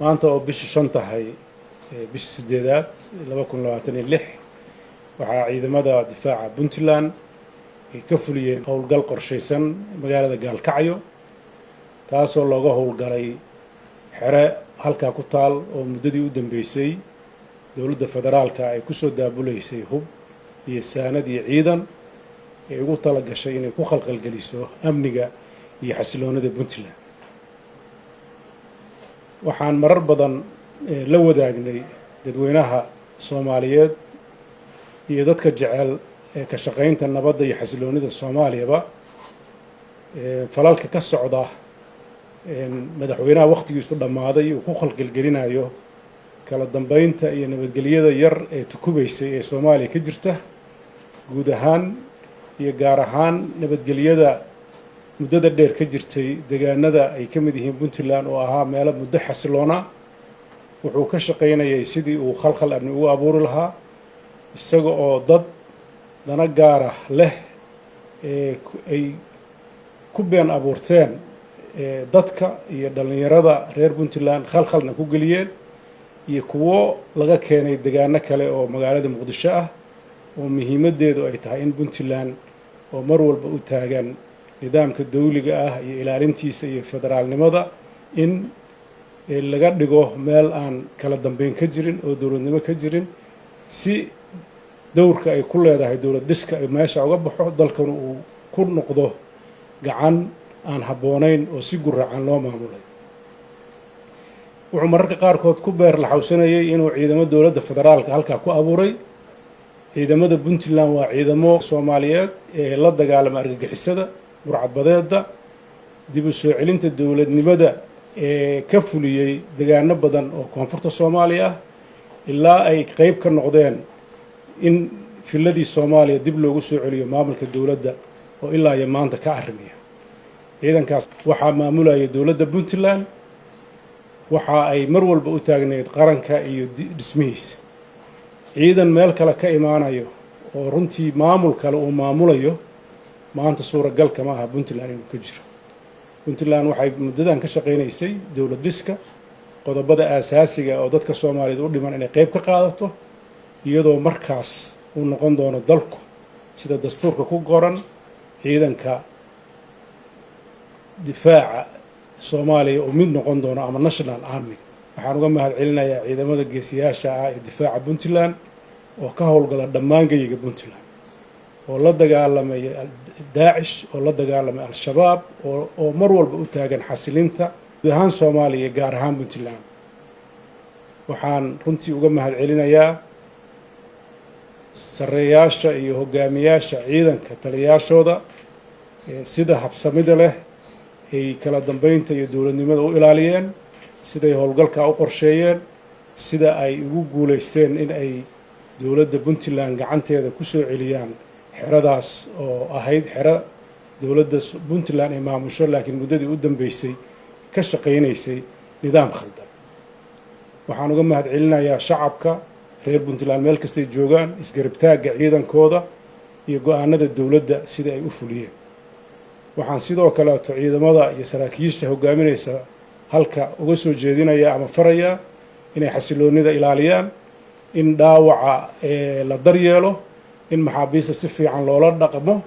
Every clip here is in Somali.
Maanta oo bishii 5 tahay, bishii 8aad 2026, waxaa ciidamada difaaca Puntland ay ka fuliyeen howlgal qorshaysan magaalada Gaalkacyo, taasoo looga howlgalay xere halkaa ku taal oo muddadii u dambeysay dowladda federaalka ay kusoo daabuleysay hub iyo saanad iyo ciidan ay ugu tala gashay inay ku khalkhalgeliso amniga iyo xasiloonida Puntland. Waxaan marar badan la wadaagnay dadweynaha Soomaaliyeed iyo dadka jecel ee ka shaqaynta nabadda iyo xasiloonida Soomaaliyaba falalka ka socda madaxweynaha wakhtigiisu dhammaaday uu ku khalkhalgelinayo kala dambeynta iyo nabadgelyada yar ee tukubaysay ee Soomaaliya ka jirta guud ahaan, iyo gaar ahaan nabadgelyada muddada dheer ka jirtay deegaanada ay ka mid yihiin Puntland oo ahaa meelo muddo xasiloona. Wuxuu ka shaqaynayay sidii uu khalkhal amni ugu abuuri lahaa, isaga oo dad dana gaara leh ee ay ku been abuurteen dadka iyo dhallinyarada reer Puntland, khalkhalna ku geliyeen, iyo kuwo laga keenay degaano kale oo magaalada Muqdisho ah, oo muhiimaddeedu ay tahay in Puntland oo mar walba u taagan nidaamka dawliga ah iyo ilaalintiisa iyo federaalnimada in laga dhigo meel aan kala dambeyn ka jirin oo dowladnimo ka jirin, si dowrka ay ku leedahay dowlad dhiska ay meesha uga baxo, dalkanu uu ku noqdo gacan aan habboonayn oo si guracan loo maamulay. Wuxuu mararka qaarkood ku beer laxawsanayay inuu ciidamo dowladda federaalka halkaa ku abuuray. Ciidamada Puntland waa ciidamo Soomaaliyeed ee la dagaalama argagixisada, burcadbadeedda, dib u soo celinta dowladnimada ee ka fuliyey degaano badan oo koonfurta Soomaaliya ah, ilaa ay qeyb ka noqdeen in filladii Soomaaliya dib loogu soo celiyo maamulka dowladda oo ilaa iyo maanta ka arrimiya. Ciidankaas waxaa maamulaya dowladda Puntland. Waxa ay mar walba u taagneyd qaranka iyo dhismihiisa. Ciidan meel kale ka imaanayo oo runtii maamul kale uu maamulayo maanta suuragal kama aha Puntland inuu ka jiro. Puntland waxay muddadan ka shaqaynaysay dowlad dhiska, qodobada aasaasiga oo dadka Soomaaliyeed u dhiman inay qeyb ka qaadato, iyadoo markaas uu noqon doono dalku sida dastuurka ku qoran ciidanka difaaca Soomaaliya uu mid noqon doono ama national army. Waxaan uga mahad celinayaa ciidamada geesiyaasha ah ee difaaca Puntland oo ka howlgala dhammaan geyiga Puntland, oo la dagaalamaya Daacish, oo la dagaalamay Al-Shabaab, oo mar walba u taagan xasilinta guud ahaan Soomaaliya, gaar ahaan Puntland. Waxaan runtii uga mahad celinayaa sarreeyaasha iyo hogaamiyaasha ciidanka, taliyayaashooda, sida habsamida leh ay kala dambeynta iyo dowladnimada u ilaaliyeen, siday howlgalkaa u qorsheeyeen, sida ay ugu guulaysteen in ay dowladda Puntland gacanteeda ku soo celiyaan xeradaas oo ahayd xero dowladda Puntland ay maamusho, laakiin muddadii u dambeysay ka shaqaynaysay nidaam khaldan. Waxaan uga mahad celinayaa shacabka reer Puntland meel kastay joogaan isgarabtaagga ciidankooda iyo go-aanada dowladda sida ay u fuliyeen. Waxaan sidoo kaleeto ciidamada iyo saraakiisha hogaaminaysa halka uga soo jeedinayaa ama farayaa inay xasiloonida ilaaliyaan, in dhaawaca la daryeelo, in maxaabiista si fiican loola dhaqmo,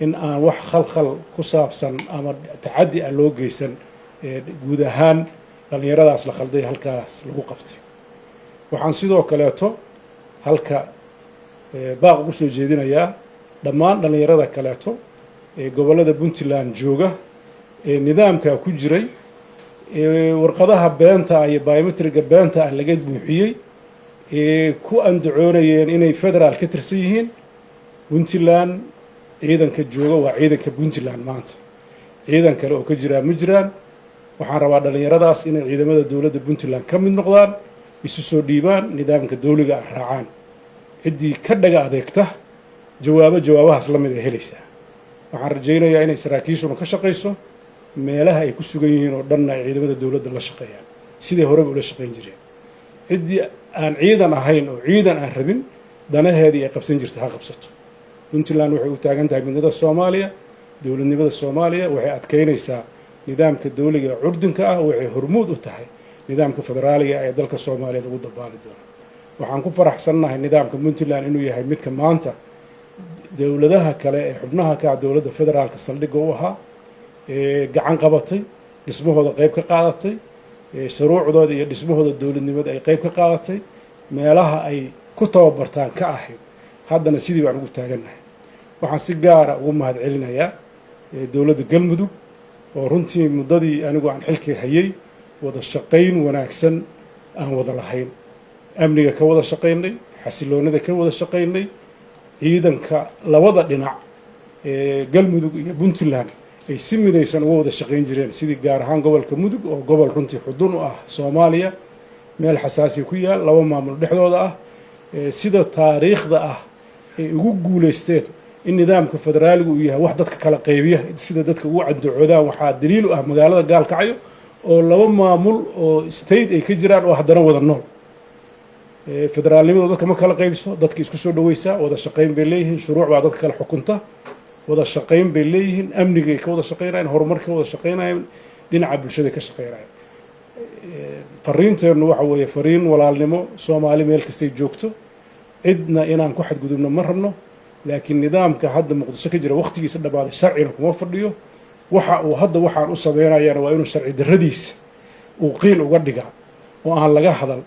in aan wax khalkhal ku saabsan ama tacaddi ah loo geysan guud ahaan dhallinyaradaas la khalday halkaas lagu qabtay. Waxaan sidoo kaleeto halka baaq ugu soo jeedinayaa dhammaan dhallinyarada kaleeto ee gobollada Puntland jooga ee nidaamka ku jiray, ee warqadaha beenta ah iyo biometric-ga beenta ah laga buuxiyey, ee ku andacoonayeen inay federaal ka tirsan yihiin. Puntland ciidanka jooga waa ciidanka Puntland maanta, ciidan kale oo ka jiraa ma jiraan. Waxaan rabaa dhallinyaradaas inay ciidamada dowladda Puntland ka mid noqdaan, isu soo dhiibaan, nidaamka dowliga ah raacaan. Ciddii ka dhaga adeegta jawaabo jawaabahaas la mid ay helaysaa. Waxaan rajaynayaa inay saraakiishuna ka shaqayso meelaha ay ku sugan yihiin oo dhanna ay ciidamada dowladda la shaqeeyaan siday horeba ula shaqayn jireen. Ciddii aan ciidan ahayn oo ciidan aan rabin, danaheedii ay qabsan jirta ha qabsato. Puntland waxay u taagan tahay midnimada Soomaaliya, dowladnimada Soomaaliya. Waxay adkeynaysaa nidaamka dowliga ee curdinka ah. Waxay hormuud u tahay Nidaamka federaaliga ee dalka Soomaaliyeed ugu dabaali doono. Waxaan ku faraxsannahay nidaamka Puntland inuu yahay midka maanta dowladaha kale ee xubnaha ka ah dowladda federaalka saldhigga u ahaa, gacan qabatay, dhismahooda qayb ka qaadatay, shuruucdooda iyo dhismahooda dowladnimada ay qayb ka qaadatay, meelaha ay ku tababartaan ka ahayd. Haddana sidii baan ugu taagannahay. Waxaan si gaara ugu mahad celinayaa dowladda Galmudug oo runtii muddadii anigu aan xilka hayay wada shaqayn wanaagsan aan wada lahayn, amniga ka wada shaqaynay, xasiloonida ka wada shaqaynay. Ciidanka labada dhinac ee Galmudug iyo Puntland ay si midaysan uga wada shaqayn jireen sidii, gaar ahaan gobolka Mudug oo gobol runtii xudun u ah Soomaaliya, meel xasaasiya ku yaal, laba maamul dhexdooda ah, sida taariikhda ah ay ugu guulaysteen in nidaamka federaaligu uu yahay wax dadka kala qaybiya, sida dadka ugu candacoodaan waxaa daliil u ah magaalada Gaalkacyo oo laba maamul oo state ay ka jiraan oo haddana wada nool. Federaalnimadu dadka ma kala qaybso, dadka isku soo dhaweysaa. Wada shaqayn bay leeyihiin, shuruuc baa dadka kala xukunta, wada shaqayn bay leeyihiin, amnigay ka wada shaqaynayaan, horumarka ka wada shaqaynayaan, dhinaca bulshaday ka shaqaynayaan. Fariinteennu waxa weeye fariin walaalnimo. Soomaali meel kastay joogto, cidna inaan ku xadgudubno ma rabno, laakiin nidaamka hadda Muqdisho ka jira waqtigiisa dhammaaday, sharcina kuma fadhiyo. Waxa uu hadda waxaan u sameynayana waa inuu sharci darradiisa uu qiil uga dhigaa oo aan laga hadal,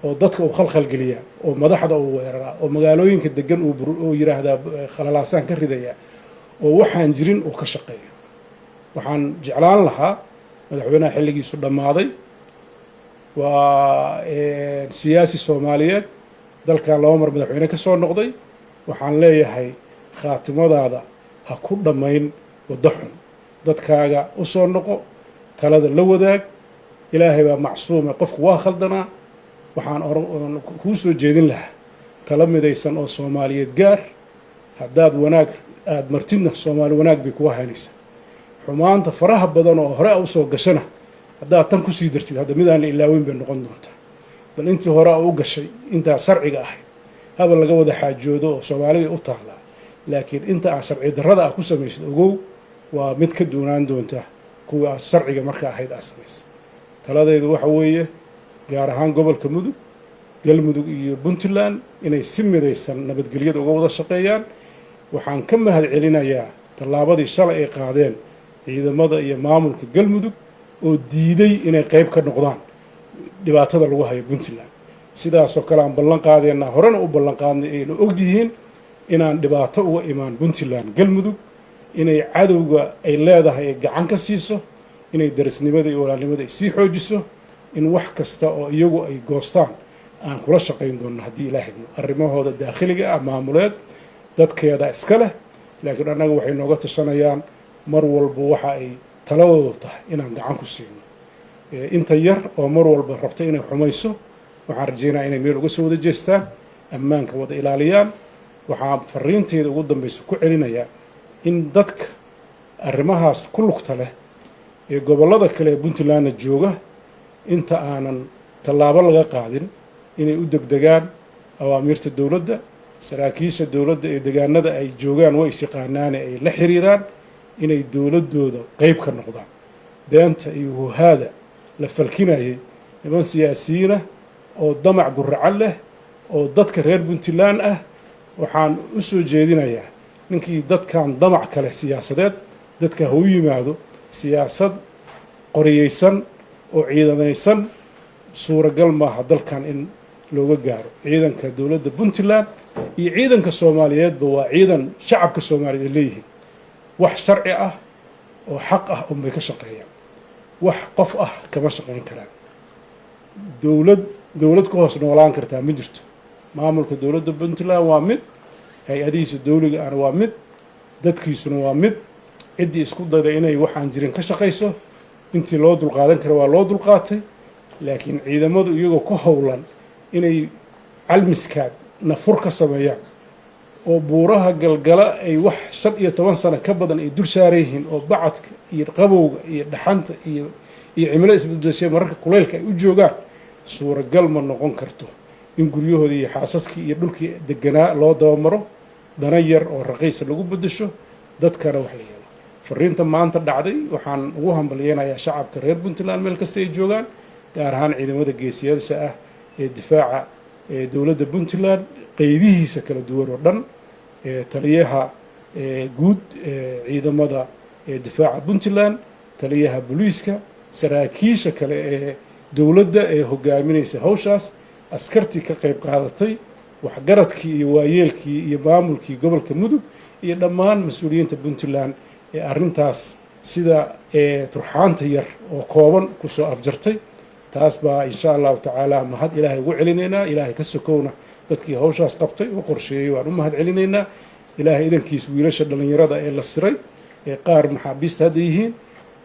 oo dadka uu khalkhalgeliyaa, oo madaxda uu weeraraa, oo magaalooyinka degan uu yiraahdaa khalalaasaan ka ridayaa, oo waxaan jirin uu ka shaqeeyo. Waxaan jeclaan lahaa, madaxweynaha xilligiisu dhammaaday waa siyaasi Soomaaliyeed, dalkan laba mar madaxweyne ka soo noqday, waxaan leeyahay khaatimadaada ha ku dhammayn waddo xun. Dadkaaga u soo noqo, talada la wadaag. Ilaahay baa macsuume, qofku waa khaldanaa. Waxaan kuu soo jeedin lahaa talo midaysan oo Soomaaliyeed gaar. Haddaad wanaag aada martidna, Soomaali wanaag bay kuga haynaysaa. Xumaanta faraha badan oo hore a usoo gashana haddaad tan kusii dartid, hadda midaan la ilaaweyn bay noqon doontaa. Bal intii hore a u gashay, intaa sharciga ahayd haba laga wada xaajoodo oo Soomaali bay u taallaa, laakiin inta aad sharci darrada ah ku samaysid, ogow, waa mid ka duunaan doonta kuwii aad sharciga marka ahayd aad samaysay. Taladaydu waxa weeye, gaar ahaan gobolka Mudug, Galmudug iyo Puntland inay si midaysan nabadgelyada uga wada shaqeeyaan. Waxaan ka mahad celinayaa tallaabadii shalay ay qaadeen ciidamada iyo maamulka Galmudug oo diiday inay qayb ka noqdaan dhibaatada lagu hayo Puntland. Sidaasoo kale aan ballan qaadeenaa, horena u ballan qaadnay, ayna og yihiin inaan dhibaato uga imaan Puntland Galmudug, inay cadowga ay leedahay ay gacan ka siiso, inay darisnimada iyo walaalnimada ay sii xoojiso, in wax kasta oo iyagu ay goostaan aan kula shaqayn doonno haddii Ilaah idmo. Arrimahooda daakhiliga ah maamuleed dadkeeda iska leh, laakiin annaga waxay nooga tashanayaan mar walba waxa ay taladoodu tahay inaan gacan ku siino. Inta yar oo mar walba rabta inay xumayso, waxaan rajeynaya inay meel uga soo wada jeestaan, ammaanka wada ilaaliyaan. Waxaan fariinteyda ugu dambaysa ku celinayaa in dadka arrimahaas ku lugta leh ee gobollada kale ee Puntlandna jooga, inta aanan tallaabo laga qaadin, inay u degdegaan awaamiirta dowladda. Saraakiisha dowladda ee degaanada ay joogaan way is yaqaanaane ay la xiriiraan, inay dowladdooda qeyb ka noqdaan. Beenta iyo huhaada la falkinayay niman siyaasiyiinah oo damac guracan leh oo dadka reer Puntland ah, waxaan u soo jeedinayaa ninkii dadkan damac kale siyaasadeed, dadka ha u yimaado. Siyaasad qoriyeysan oo ciidamaysan suuragal maaha dalkan in looga gaaro. Ciidanka dowladda Puntland iyo ciidanka Soomaaliyeedba waa ciidan shacabka Soomaaliyeed ay leeyihiin. Wax sharci ah oo xaq ah unbay ka shaqeeyaan, wax qof ah kama shaqayn karaan. Dowlad dowlad ka hoos noolaan kartaa ma jirto. Maamulka dowladda Puntland waa mid, hay-adihiisa dowliga ahna waa mid, dadkiisuna waa mid. Ciddii isku dayda inay waxaan jirin ka shaqayso, intii loo dulqaadan kara waa loo dulqaatay, laakiin ciidamadu iyagoo ku howlan inay Calmiskaad nafur ka sameeyaan oo buuraha Galgala ay wax 15 sano ka badan ay dul saaran yihiin, oo bacadka iyo qabowga iyo dhaxanta iyo cimilo isbedeshay, mararka kuleylka ay u joogaan, suuragal ma noqon karto in guryahooda iyo xaasaskii iyo dhulkii deganaa loo dabamaro, dana yar oo raqiisa lagu beddesho, dadkana wax la yeelo. Fariinta maanta dhacday waxaan ugu hambalyeynayaa shacabka reer Puntland meel kasta ay joogaan. Gaar ahaan ciidamada geesiyaasha ah ee difaaca ee dowladda Puntland qeybihiisa kala duwan oo dhan, taliyaha guud ciidamada ee difaaca Puntland, taliyaha booliiska, saraakiisha kale ee dowladda ee hogaaminaysa hawshaas, askartii ka qayb qaadatay, waxgaradkii iyo waayeelkii iyo maamulkii gobolka Mudug iyo dhammaan mas-uuliyiinta Puntland ee arrintaas sida turxaanta yar oo kooban kusoo afjartay. Taas baa insha Allahu tacaala mahad Ilaahay ugu celinaynaa. Ilaahay ka sokowna, dadkii hawshaas qabtay oo qorsheeyey waan u mahad celinaynaa. Ilaahay idankiis, wiilasha dhallinyarada ee la siray ee qaar maxaabiista hadda yihiin,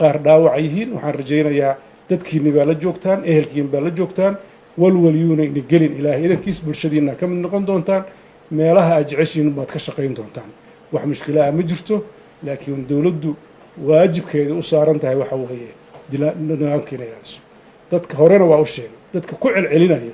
qaar dhaawaca yihiin, waxaan rajaynayaa dadkiinni baa la joogtaan, ehelkiin baa la joogtaan, walwalyuuna ina gelin. Ilaahay idankiis, bulshadiina ka mid noqon doontaan, meelaha aad jeceshiin baad ka shaqayn doontaan, wax mushkila ah ma jirto. Laakiin dowladdu waajibkeeda u saaran tahay waxa weeye nidaamka inay ilaaliso. Dadka horena waa u sheegay, dadka ku celcelinaya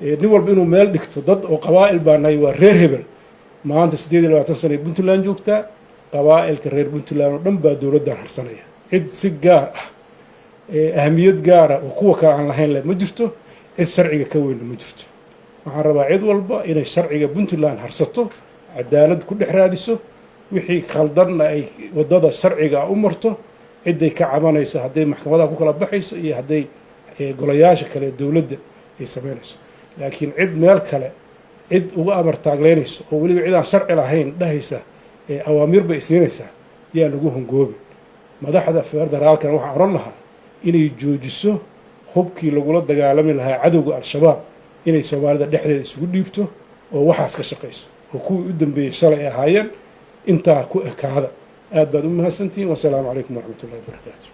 nin walba inuu meel dhigto dad oo qabaa'il baa nahay, waa reer hebel. Maanta 28 sana ay Puntland joogtaa. Qabaa'ilka reer Puntland oo dhan baa dowladdan harsanaya. Cid si gaar ah ahamiyad gaara oo kuwa kale aan lahayn le ma jirto, cid sharciga ka weynna ma jirto. Waxaan rabaa cid walba inay sharciga Puntland harsato, cadaalad ku dhex raadiso, wixii khaldanna ay waddada sharciga u marto. Cidday ka cabanayso, hadday maxkamadaha ku kala baxayso iyo hadday golayaasha kale dowladda ay samaynayso. Laakiin cid meel kale cid uga amar taagleynayso oo weliba cid aan sharci lahayn dhahaysa awaamiir bay isiinaysaa, yaa lagu hongoobin. Madaxda federaalkana waxaan odhan lahaa inay joojiso hubkii lagula dagaalami lahaa cadowga Al-Shabaab, inay Soomaalida dhexdeeda isugu dhiibto oo waxaas ka shaqayso oo kuwii u dambeeyey shalay ay ahaayeen. Intaa ku ekaada. Aad baad u mahadsantihiin. Wasalaamu calaykum waraxmatullahi wabarakaatu.